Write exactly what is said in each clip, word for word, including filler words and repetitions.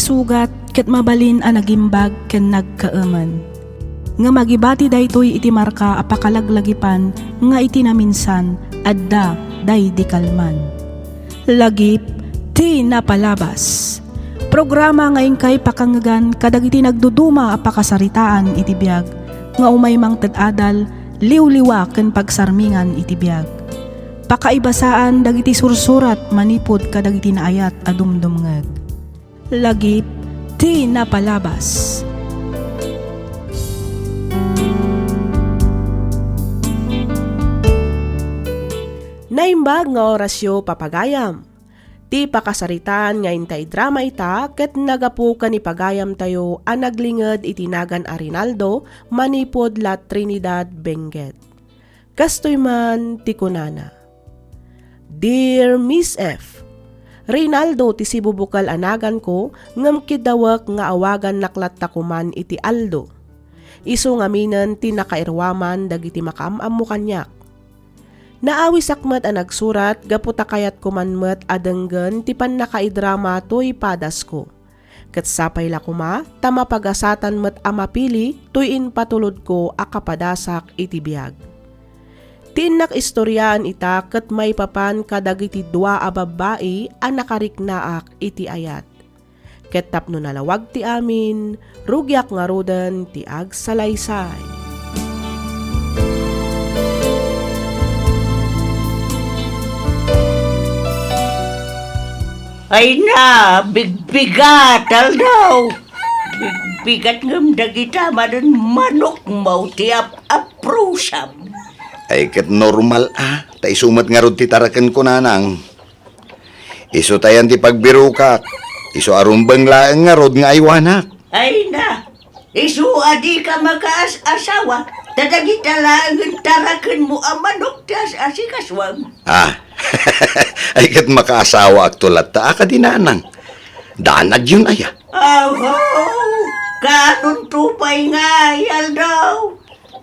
Sugat ket mabalin a nagimbag ken nagkaemen. Ngem agibati daytoy iti marka a pakalaglagipan nga iti naminsan adda daydi kalman. Lagip ti napalabas. Programa nga inkay pakangngegan kadagiti nagduduma a pakasaritaan iti biag nga umay mangted adal, liwliwa ken pagsarmingan iti biag. Pakaibasaan dagiti sursurat manipud kadagiti naayat a dumdumngeg. Lagip ti napalabas. Naimbag nga orasyo, papagayam. Ti pakasaritaan nga inta idrama ita ket nagapu ken ni pagayamtayo a naglinged iti nagan a Rinaldo manipud La Trinidad, Benguet. Kastoy man ti kunana, "Dear Miss F, Rinaldo ti sibubukel a naganko, ngem kiddawek nga awagannak latta koman iti Aldo. Isu ngaminen ti nakairuaman dagiti makaam-ammo kaniak. Naawisak met a nagsurat gapu ta kayatko man met a denggen ti pannakaidrama toy padasko. Ket sapay la koma ta mapagasatan met a mapili toy impatulodko a kapadasak iti biag. Ti innak istoriaan ita ket maipapan kadagiti dua a babbai a nakariknaak iti ayat. Ket tapno nalawag ti amin, rugiak ngaruden ti agsalaysay." Ay na, bigbigat, Aldo! Bigbigat ngem dagita manen manokmo ti ap-aprusam. Ay, ket normal a, ta isu met ngarud ti tarakenko, nanang. Isu tayan ti pagbirokak, isu a rumbeng laeng ngarud nga aywanak. Ay na, isu a dika makaas-asawa, ta dagita laengen tarakenmo a manok ti as-asikasuam. Ah, ay ket makaasawaakto latta a kadi, nanang. Danagyon aya. Aho, kaanonto pay ngay, Aldo?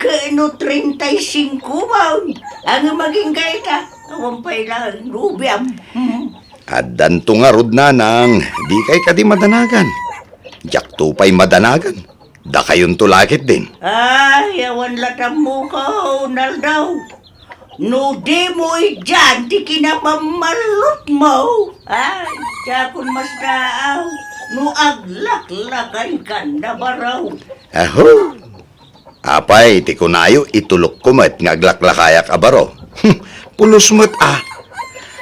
Ket no treinta y cinco man, ngem agingga ita, awan pay laeng nobiam. Hmm. Addanto ngarud, nanang, dikay kadi madanagan. Diakto pay madanagan. Dakayonto la ketdin. Ay, awan la tammokon, Aldo. No dimo idian ti kinamammallotmo, ay, diakon masdaaw no aglaklakaykan a baro. Aho! Apay, ti kunayo, itulokko met nga aglaklakayak a baro. Pulos met a.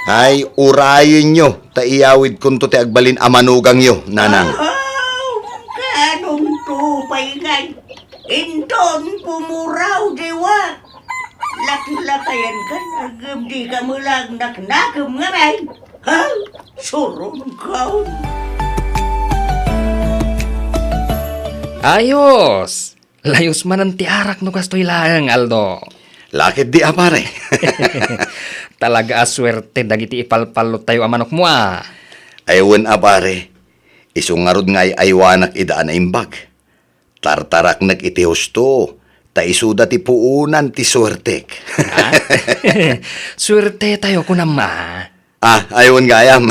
Ay, urayenyo, ta iyawidkonto ti agbalin a manugangyo, nanang. Aw, kaanonto pay ngay, inton pumuraw diwa. Laklakayankan, ngem dika met la naknakem ngamin. Ha? Suronkaon. Ayos! Layos manen ti arak no kastoy laeng, Aldo. Laketdi a, pare. Talaga a suerte dagiti ipalpallottayo a manokmo a. Ay, wen a, pare. Isu ngarud nga ay-aywanak ida a naimbag. Tartaraknek iti husto, ta isuda ti puonan ti suertek. Ha? Suertetayo, kunam a. Ah, ay, wen gayam.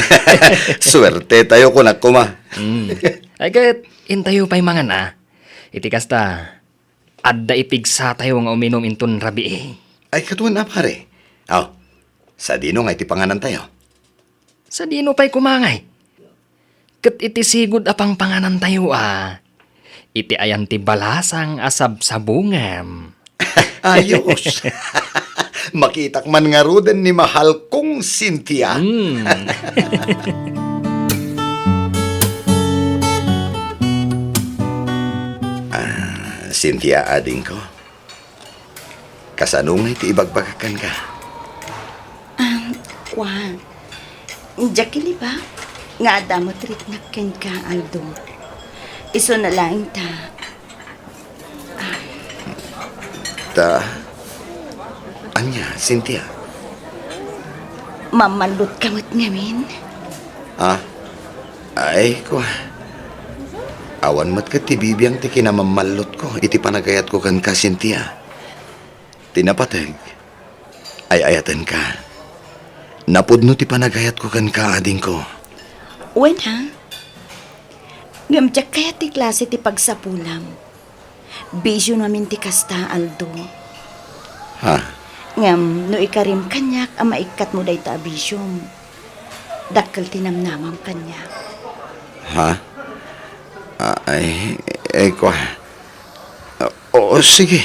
Suertetayo, kunak koma. Mm. Ay, ket intayo pay mangan a. Iti kasta, adda ipigsatayo nga uminum inton rabii. Ay, ket wen a, pare. Aw, sadino nga iti panganantayo? Sadino pay koma ngay? Ket iti sigud a pangpanganantayo a, iti ayan ti balasang a sabsabungem. Ayos! Makitak man ngaruden ni mahalkong Cynthia. Mm. Ah, Cynthia, adingko. Kasano ngay ti ibagbagak kenka? Ah, kuan. Diak iliba nga adda met riknak kenka, Aldo. Isuna laeng ta. Ah. Ta, ania, Cynthia? Mammallotka met ngamin? Ah, ay, kua. Awan met ket ti bibiang ti kinamammallotko iti panagayatko kenka, Cynthia. Ti napateg, ay-ayatenka. Napudno ti panagayatko kenka, adingko. Wen a, Ngem diak kayat ti klase ti pagsapulam. Bisio ngamin ti kasta, Aldo. Ha? Ngem no ikarim kaniak a maikkatmo dayta a bisiom, dakkel ti namnamam kaniak. Ha? Ah, ay, ay, kua. Ah, oo, sige.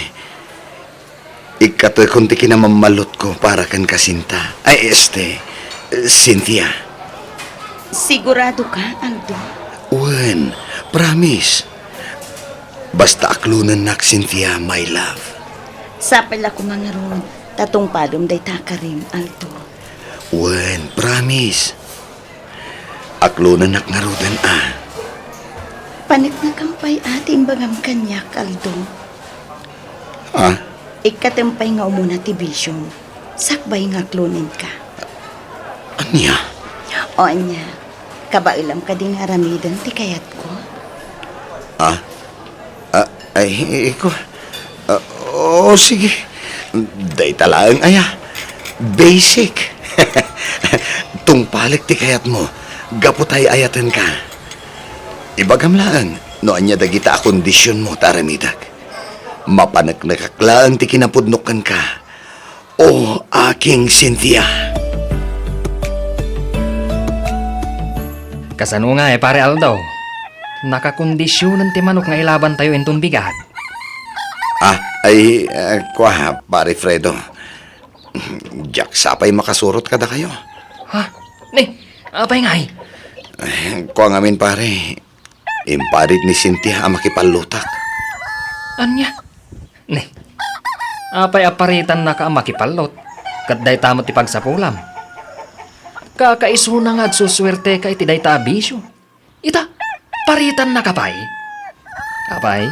Ikkatekon ti kinamammallotko para kenka, Sinta. Ay, este, Cynthia. Sigurado ka, Aldo? Wen, promise. Basta aklonennak, Cynthia, my love. Sapay la koma ngarud, ta tungpalem dayta a karim, Aldo. Wen, promise. Aklonennak ngaruden a. Paneknekam pay a ti imbagam kaniak, Aldo. Ah? Ikkatem pay nga umuna ti bisiom, sakbay nga aklonenka. Ania? O ania, kabaelam kadi nga aramiden ti kayatko? Ah? Ah, ay, iko. Ah, oo, sige. Dayta laeng aya. Basic. Tungpalek ti kayatmo. Gapu ta ay-ayatenka. Ibagam laeng no ania dagita a kondisionmo ta aramidek. Mapaneknekak laeng ti kinapudnok kenka. O aking Cynthia. Kasano nga, eh, Pare Aldo? Nakakondisionen ti manok nga ilabantayo inton bigat? Ah, ay, eh, kua, Pare Fredo. Diak sapay makasurot kadakayo. Ha? Ni, apay ngay? Eh, kua ngamin, pare. Imparit ni Cynthia a makipallotak. Ania? Ne, apay a paritannaka a makipallot? Ket dayta met ti pagsapulam. Kakaisuna nga agsusuerteka iti dayta a bisio. Ita, paritannaka pay? Apay,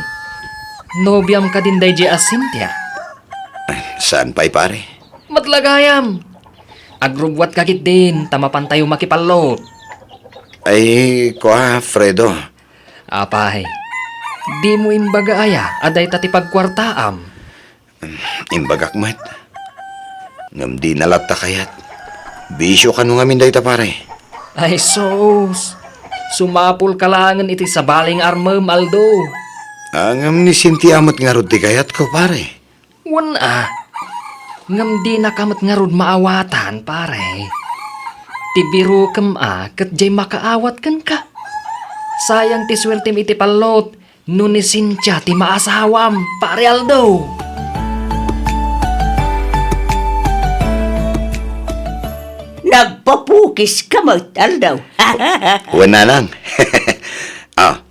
nobiam kadin daydiay a Cynthia? Saan pay, pare? Met la gayam. Agrubbuatka ketdin ta mapantayo makipallot. Ay, kua, Fredo. Apay, dimo imbaga aya a dayta ti pagkuartaam? Imbagak met. Ngem dina latta kayat. Bisio kano ngamin dayta, pare? Ay, sus! Sumapulka laengen iti sabali nga armem, Aldo. Ah, ngem ni Cynthia met ngarud ti kayatko, pare. Wen a, ngem dinaka met ngarud maawatan, pare. Ti birokem a ket diay makaawat kenka. Sayang ti suertem iti pallot no ni Cynthia ti maasawam, Pare Aldo. Nagpapukiska met, Aldo. Wen, nanang. Ah,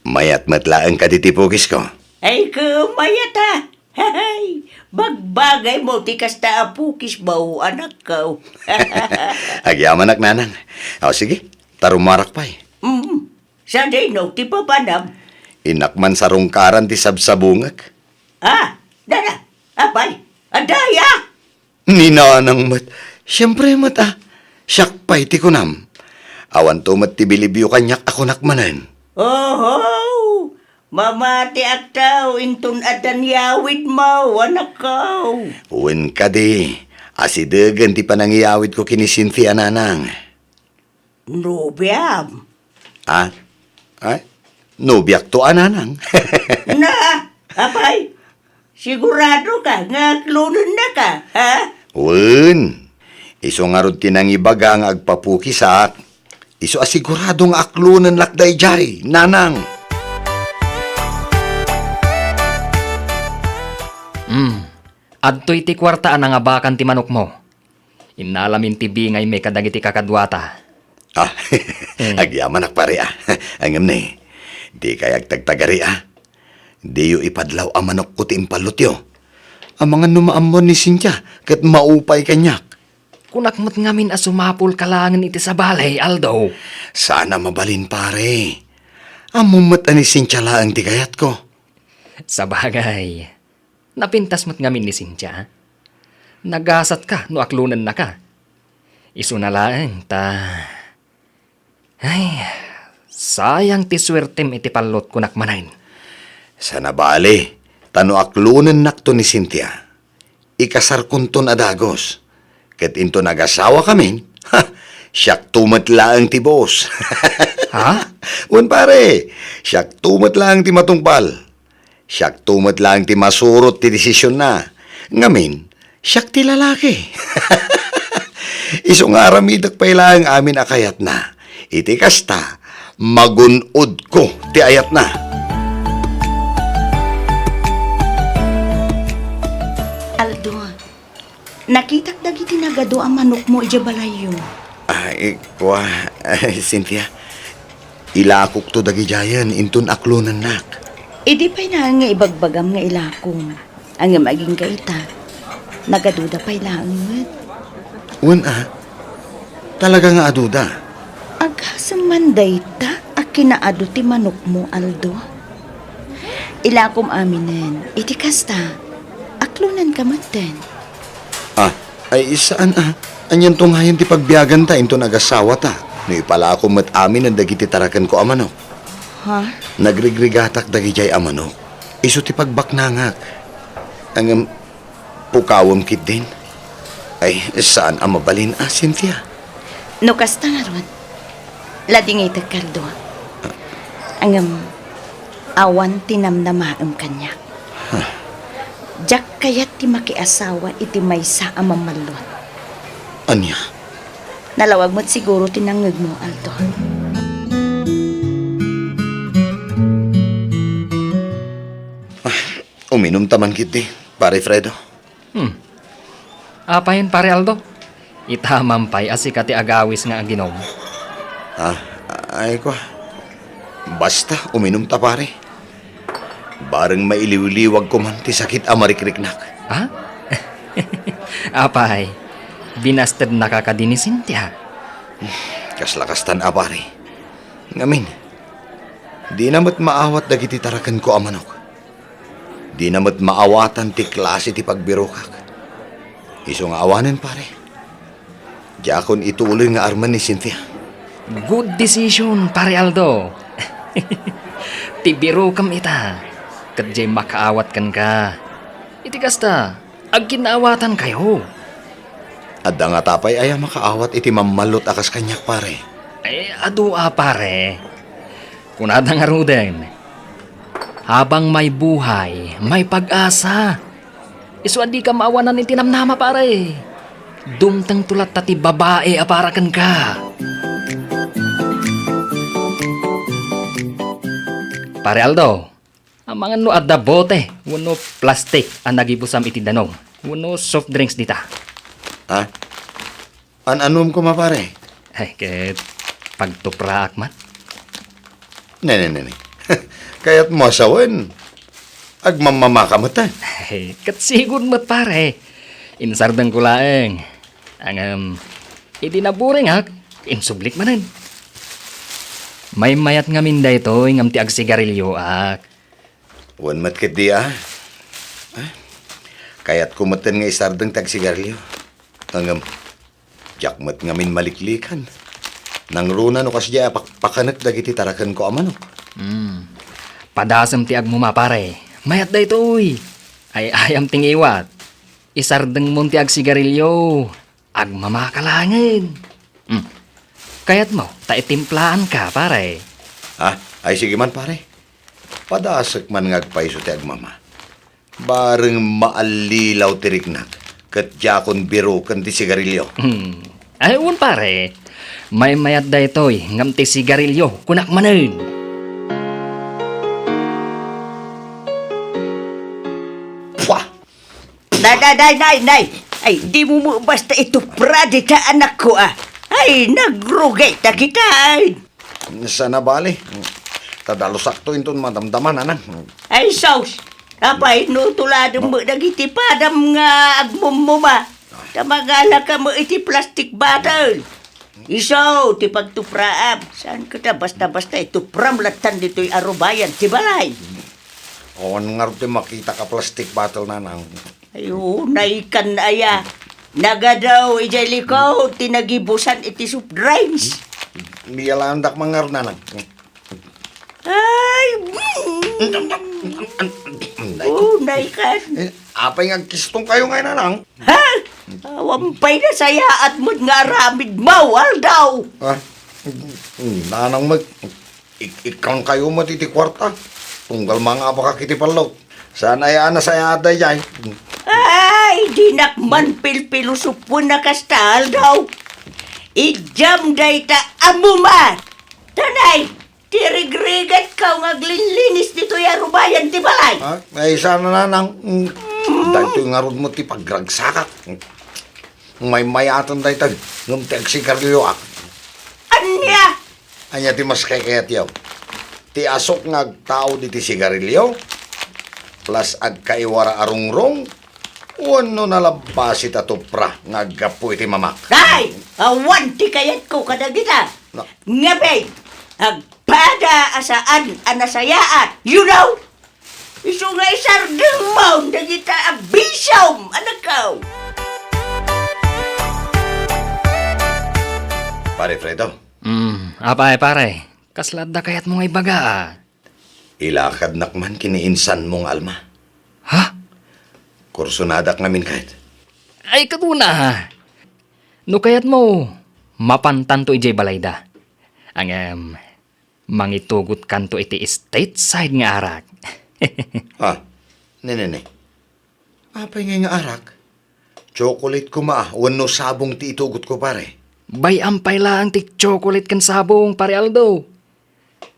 mayat met laeng kadi ti pukisko? Ay, ket mayat a. Hay, bagbagaymo ti kasta a pukismo, anakko. Agyamanak, nanang. O, sige, ta rumarak pay. Mm, sadino ti papanam? Innak man sarungkaran ti sabsabungek. Ah, dada, apay, adda aya? Ni nanang met, siempre met a, siak pay ti kunam. Awanto met ti bilibyo kaniak a kunak manen. Oho! Mamatiakto inton addan yawidmo, anakko. Wen kadi, asidegen ti panangiyawidko ken ni Cynthia, nanang. Nobiam? Ah? Ay, nobiakto a, nanang. Na, apay, siguradoka nga aklonennaka, ha? Wen, isu ngarud ti nangibaga nga agpapukisak. Isu a sigurado nga aklonennak daydiay, nanang. Hmm, adtoy ti kuarta a nangabakan ti manokmo. Innalamin ti bingaymi kadagiti kakaduata. Ah, hmm. Agyamanak, pare, a. Ngem ne, dikay agtagtagari, a. Diyo ipadlaw a manokko ti impallotyo. Amangan no maammon ni Cynthia ket maupay kaniak. Kunak met ngamin a sumapulka laengen iti sabali, Aldo. Saan a mabalin, pare. Ammom met a ni Cynthia laeng ti kayatko. Sabagay, napintas met ngamin ni Cynthia. Nagasatka no aklonennaka. Isuna laeng ta Ay, sayang ti suertem iti pallot, kunak manen. Saan a bale, ta no aklonennakto ni Cynthia, ikasarkonton a dagus. Ket inton agasawakamin, ha, Siakto met laeng ti boss. Ha? Wen, pare, siakto met laeng ti matungpal. Siakto met laeng ti masurot ti desisionna. Ngamin, siak ti lalaki. Isu nga aramidek pay laeng amin a kayatna. Iti kasta, magun-odko ti ayatna. Aldo, nakitak dagiti nagadu a manokmo idiay balayyo. Ay, kua, ay, Cynthia, ilakokto dagidiayen inton aklonennak. Idi pay laeng nga ibagbagam nga ilakom, ngem agingga ita, nagaduda pay laeng met. Wen a, talaga nga aduda. Agasem man dayta a kinaadu ti manokmo, Aldo. Ilakom aminen, iti kasta, aklonenka metten. Ah, ay, saan a. Anianto ngayen ti pagbiaganta inton agasawata no ipalakom met aminen dagiti tarakenko a manok? Ha? Nagrigrigatak dagidiay a manok. Isu ti pagbaknangak. Ngem, pukawem ketdin. Ay, saan a mabalin a, Cynthia? No kasta ngarud, ladingitek, Aldo. Ngem, awan ti namnamaem kaniak. Huh. Diak kayat ti makiasawa iti maysa a mammalluan. Ania? Nalawag met siguro ti nangngegmo, Aldo. Ah, uminumta man ketdi, Pare Fredo. Hmm. Apayen, Pare Aldo? Ita man pay a sika ti agawis nga aginom. Ah, ay kua. Basta, uminumta, pare. Bareng mailiwliwagko man ti sakit a marikriknak. Ha? Apay, binastednaka kadi ni Cynthia? Kasla kastan a, pare. Ngamin, dina met maawat dagiti tarakenko a manok. Dina met maawatan ti klase ti pagbirokak. Isu nga awanen, pare. Diakon ituloy nga armen ni Cynthia. Good decision, Pare Aldo. Ti birokem ita, ket diay makaawat kenka. Iti kasta, agkinnaawatankayo. Adda ngata pay aya makaawat iti mammallot a kas kaniak, pare? Ay, adu a, pare. Kunada ngaruden, habang may buhay, may pag-asa. Isu a dika maawanan iti namnama, pare. Dumtengto latta ti babai a para kenka. Pare Aldo, amangan no adda bote wenno plastik a nagibusam iti danum wenno soft drinks dita. Ha? An-anuem koma, pare? Ay, ket pagtupraak man. Nene, nene. Kayatmo a sawen, agmamamaka met, eh. Ay, ket sigud met, pare. Insardengko laeng. Ngem, idi naburingak, insublik manen. Maymayat ngamin daytoy ngem ti agsigarilioak. Wen met ketdi, a. A? Kayatko metten nga isardeng ti agsigarilio. Ngem, diak met ngamin maliklikan. Nangruna no kasdiay a pakpakanek dagiti tarakenko a manok. Hmm. Padasem ti agmuma, pare. Mayat daytoy. Ay-ayam ti ngiwat. Isardengmon ti agsigarilio. Agmamaka laengen. Hmm. Kayatmo ta itimplaanka, pare? Ha? Ay, sige man, pare. Padasek man nga agpayso ti agmama. Bareng maallilaw ti riknak, ket diakon biroken ti sigarilio. Hmm. Ay, wen, pare. Maymayat daytoy, ngem ti sigarilio, kunak manen. Pua! Nay, nay, nay, nay, nay! Ay, dimo met basta itupra dita, anakko, a. Ay, nagrugay ta kita, ay. Saan a bale. Ta dalusakto inton madamdama, nanang. Ay, sus! Apay, no tuladem met dagiti padam nga agmummuma. Ta magalaka met iti plastic bottle. Isu ti pagtupraam. Saan kita basta-basta itupram lattan ditoy arubayan ti balay. Awan ngarud ti makitak a plastic bottle, nanang. Ay, unay kan aya. Nagadaw idiay likod ti nagibusan iti soft drinks. Bialaandak man ngarud, nanang. Ay, mm. Unay kan. Eh, apay nga agkistongkayo ngay, nanang? Ha? Awan pay nasayaat met nga aramidmo, Aldo. Ah, nanang met, ik-, ikkan kayo met iti kuarta. Tunggal mangabakak iti pallot. Saan aya a nasayaat daydiay? Ay, dinak man pilpilosopoen a kasta, Aldo. Idiam dayta ammo man. Tanay, ti rigrigatko nga aglinlinis ditoy a rubayan ti balay. Ah, ay, sana nanang. Mm. Daytoy ngarud met ti pagragsakak. Maymayaten dayta, ngem ti agsigarilioak. Ania? Ania ti mas kayatyo? Ti asuk nga agtaud iti sigarilio, plus agkaiwara a rungrong, wenno nalabbasi ta tupra nga aggapu iti mamak? Ay! Awan ti kayatko kadagita. Na- Ngem, agpada a saan a nasayaat, you know? Isu nga isardengmo dagita a bisiom, anakko. Pare Fredo. Mm, apay, pare? Kasla adda kayatmo nga ibaga, a? Ilakadnak man ken ni insanmo nga Alma. Ha? Kursonadak ngamin kayat. Ay, kaduna, ha? No kayatmo, mapantanto idiay balayda. Ngem, mangitugotkanto iti stateside nga arak. Ha? Ne, ne, ne. Apay ngay nga arak? Chocolate koma wenno sabong ti itugotko, pare? Bay-am pay laeng ti chocolate ken sabong, Pare Aldo.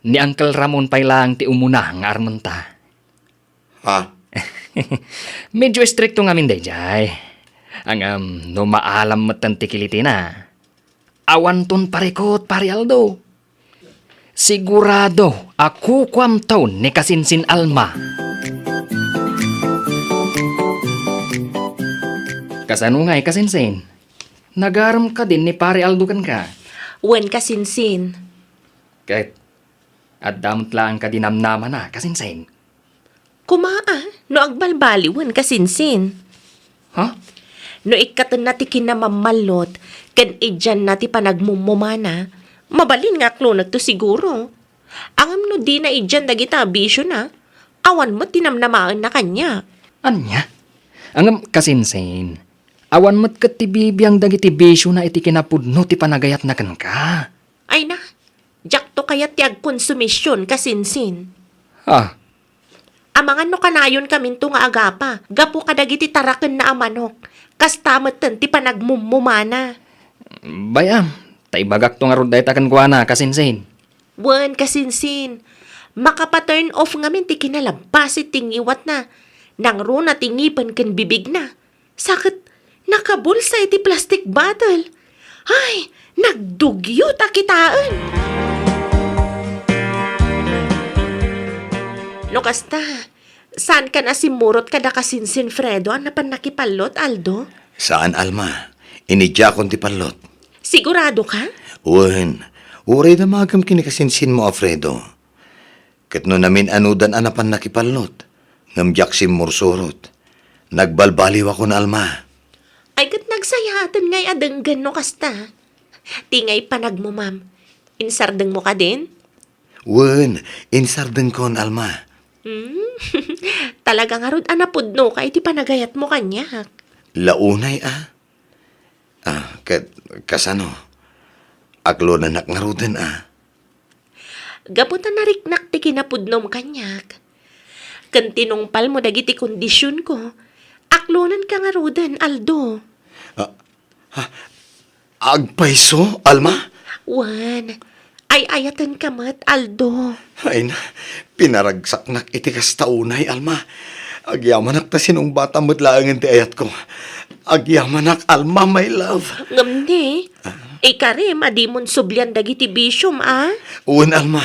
Ni Uncle Ramon pay laeng ti umuna nga armenta. Ha? Medyo istrikto ngamin daydiay. Ngem, no maalam metten ti kilitina, awanton parikut, Pare Aldo. Sigurado a kukuamto ni Kasinsin Alma. Kasano ngay, Kasinsin? Nagarem kadin ni Pare Aldo kenka? Wen, Kasinsin. Ket, adda met laeng kadi namnamana, Kasinsin? Koma, a, no agbalbaliwen, Kasinsin. Ha? No ikkatenna ti kinamammallot ken idianna ti panagmummumana, mabalin nga aklonekto siguro. Ngem no dina idian dagita a bisiona, awan met ti namnamaenna kaniak. Ania? Ngem, Kasinsin, awan met ket ti bibiang dagiti bisiona iti kinapudno ti panagayatna kenka. Ay na, diakto kayat ti agkonsumision, Kasinsin. Ah. Amangan no kanayon kaminto nga agapa, gapu kadagiti tarakenna a manok, kasta metten ti panagmummumana. Bay-am, ta ibagakto ngarud dayta kenkuana, Kasinsin. Wen, Kasinsin, makapa-turn off ngamin ti kinalabbasi ti ngiwatna, nangruna ti ngipen ken bibigna. Sa ket nakabulsa iti plastic bottle. Ay, nagdugyot a kitaen! No kasta, saankan a simmurot kada Kasinsin Fredo a napan nakipallot, Aldo? Saan, Alma. Inidiakon ti pallot. Sigurado ka? Wen, uray damagem ken ni Kasinsinmo a Fredo. Ket no namin-anudan a napan nakipallot, ngem diak simmursurot, nagbalbaliwakon, Alma. Ay, ket nagsayaaten ngay a denggen no kasta. Ti ngay panagmumam, insardengmo kadin? Wen, insardengkon, Alma. Hmm? Talaga ngarud a napudnoka iti panagayatmo kaniak. Launay, a? Ah, ket kasano? Aklonanak ngaruden, a? Gapu ta nariknak ti kinapudnom kaniak, ken tinungpalmo dagiti kondisionko, aklonenka ngaruden, Aldo. Ah, ha? Agpayso, Alma? Wen, ay-ayatenka met, Aldo. Ay na, pinaragsaknak iti kasta unay, Alma. Agyamanak ta sinungbatam met laengen ti ayatko. Agyamanak, Alma, my love. Ngem ni, ah, ikarim a dimon sublian dagiti bisiom, a? Wen, Alma,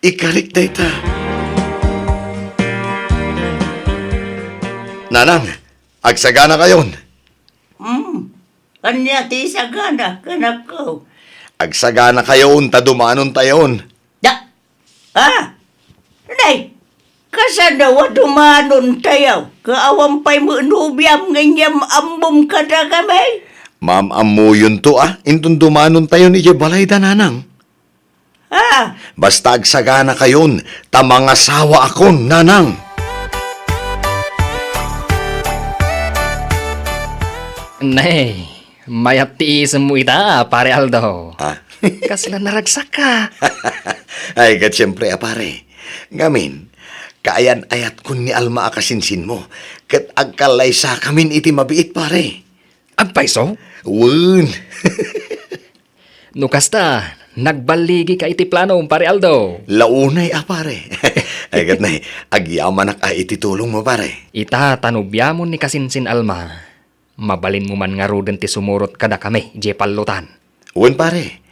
ikarik dayta. Nanang, agsaganakayon. Hmm, ania ti sagana, anakko? Agsaganakayon ta dumanontayon. Da, ah, nay, kasano a dumanontayo? Ket awan pay met nobiam ngem ammom kadakami? Maam-ammuyonto, a, inton dumanontayon idiay balayda, nanang. Ah! Basta agsaganakayon, ta mangasawaakon, nanang. Nay, mayat ti iisemmo ita, Pare Aldo. Ah? Kasla naragsakka. Ay, ket siempre a, pare. Ngamin, kaayan-ayatkon ni Alma a kasinsinmo, ket agkallaysakamin iti mabiit, pare. Agpayso? Wen. No kasta, nagballigika iti planom, Pare Aldo. Launay a, pare. Ay, ket nay, agyamanak a iti tulongmo, pare. Ita ta no biamon ni kasinsin Alma, mabalinmo man ngaruden ti sumurot kadakami idiay pallotan. Wen, pare.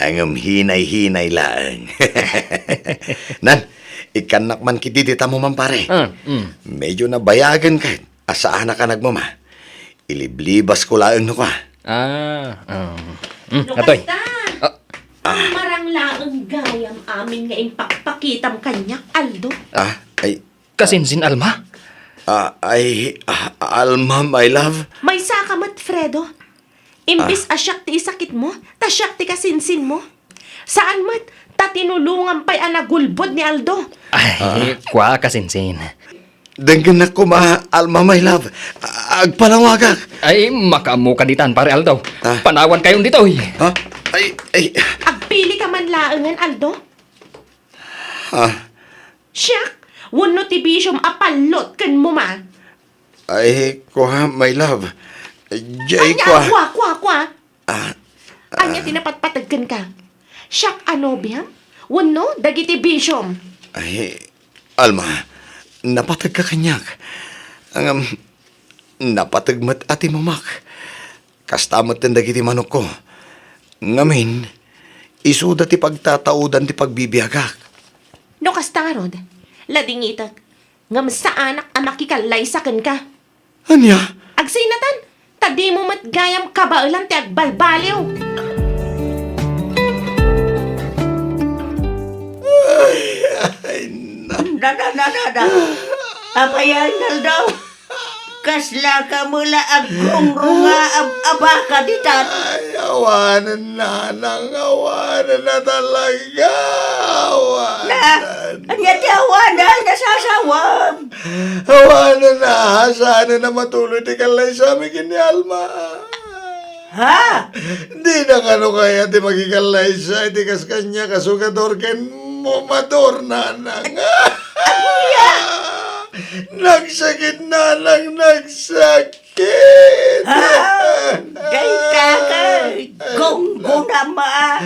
Ngem hinay-hinay laeng. Nan, ikkannak man ketdi dita mumam, pare. Ah, mm. Medyo nabayagen ket a saanak a nagmuma. Iliblibasko laeng no kua. Ah, ah. Mm, No katoy. Kasta, Ah. Alma, marang laeng gayam amin nga impakpakitam kaniak, Aldo. Ah, ay, Kasinsin Alma? Ah, ay, ah, Alma, my love. Maysaka met, Fredo. Imbes Ah. a siak ti isakitmo, ta siak ti kasinsinmo. Saan met, ta tinulongam pay a nagulbod ni Aldo. Ay, Ah. kua, kasinsin. Denggennak koma, Alma, my love. Ah, agpalawagak. Ay, makaammoka ditan, Pare Aldo. Ah. Panawankayon ditoy. Ha? Ay, ay. Agpilika man laengen, Aldo. Ah. Siak, wenno ti bisiom a pallot ken muma? Ay, kua, my love. Jay, Ania, kua. kua, kua, kua? Ah, Ania ah. ti napatpateg kenka? Siak a nobiam? Wenno dagiti bisiom? Ay, Alma, napategka kaniak. Ngem, napateg met a ti mumak. Kasta metten dagiti manokko. Ngamin, isuda ti pagtataudan ti pagbibiagak. No kasta ngarud, ladingitek, ngem saanak a makikallaysa kenka. Ania? Agsinatan, ta dimo met gayam kabaelan ti agbalbaliw. Ay, ay, na. Da, da, da, da, da. Apay, Arnaldo? Kasla ka met la agrugrunga a, a baka ditan? Ay, awanen, nanang, awanen na talaga. Awanen. Na, ania ti awanen? Nasasawam. Awanen na, saanen a matuloy ti kallaysami ken ni Alma. Ha? Dina kano kayat ti makikallaysa iti kas kaniak a sugador ken mumador, nanang. Aguya! Nagsakit, nanang, nagsakit. Ha? Dayta ka, gunggunam a.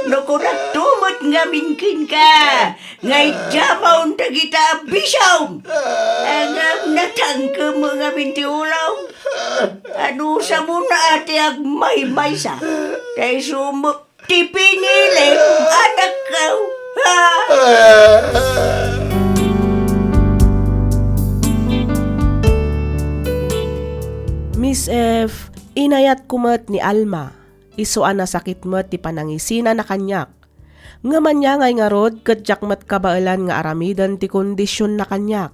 No kunatto met ngamin kenka, nga idiamon dagita a bisiom. Ngem natangkem ngamin ti ulom. Anusam a ti agmaymaysa. Ta isu met ti pinilim, anakko. Ha? Miss F, inayatko met ni Alma. Isu a nasakit met ti panangisinana kaniak. Ngem ania ngay ngarud ket diak met kabaelan nga aramiden ti kondisionna kaniak.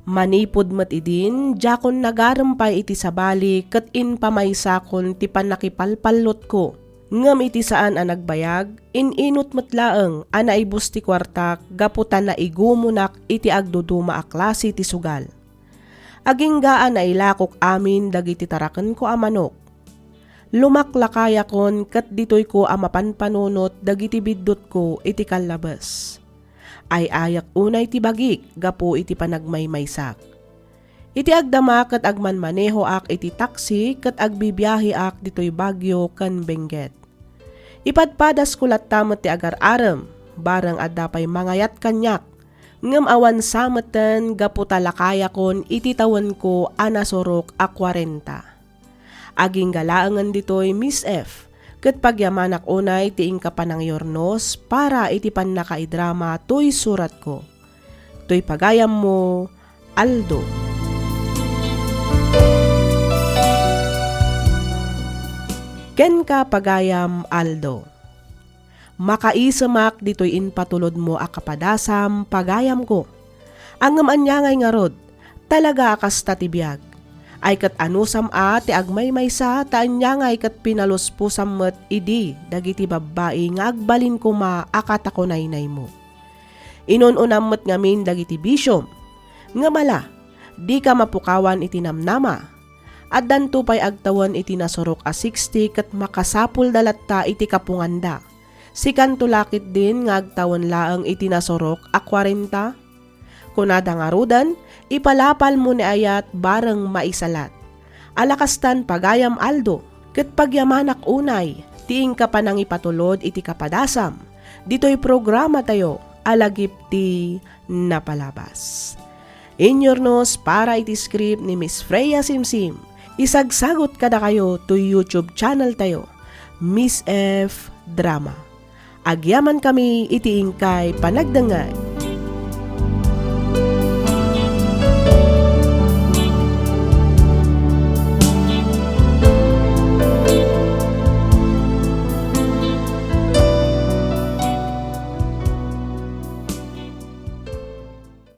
Manipud met idin, diakon nagarem pay iti sabali ket impamaysakon ti pannakipalpallotko. Ngem iti saan a nagbayag, in-inut met laeng a naibus ti kuartak gapu ta naigumunak iti agduduma a klase ti sugal. Agingga a nailakok amin dagiti tarakenko a manok. Lumaklakayakon ket ditoyko a mapanpanunot dagiti biddutko iti kallabes. Ay-ayak unay ti bagik gapu iti panagmaymaysak. Iti agdama ket agmanmanehoak iti taksi ket agbibiaheak ditoy Baguio ken Benguet. Ipadpadasko latta met ti agar-arem, bareng adda pay mangayat kaniak, ngem awan sa metten gapu ta lakayakon iti tawenko a nasurok a kuarenta. Agingga laengen ditoy, Miss F, ket pagyamanak unay ti inka panangyurnos para iti pannakaidrama toy suratko. Toy pagayammo, Aldo. Kenka, pagayam Aldo. Makaisemak ditoy impatulodmo a kapadasam, pagayamko. Ngem ania ngay ngarud, talaga a kasta ti biag. Ay ket anusam a ti agmaymaysa ta ania ngay ket pinaluspusam met idi dagiti babbai nga agbalin koma a katakunaynaymo. Inun-unam met ngamin dagiti bisiom. Ngem ala, dika mapukawan iti namnama. Addanto pay agtawen iti nasurok a sixty ket makasapulda latta iti kapunganda. Sikanto la ketdin nga agtawen laeng iti nasurok a kwarenta? Kunada ngaruden, ipalapalmo ni ayat bareng maisalat. Ala kastan pagayam Aldo, ket pagyamanak unay ti inka panangipatulod iti kapadasam ditoy programatayo a Lagip ti Napalabas. Inyurnos para iti script ni Miss Freya Simsim. Isagsagut kadakayo toy YouTube channel tayo, Miss F Drama. Agyamankami iti inkay panagdengngeg.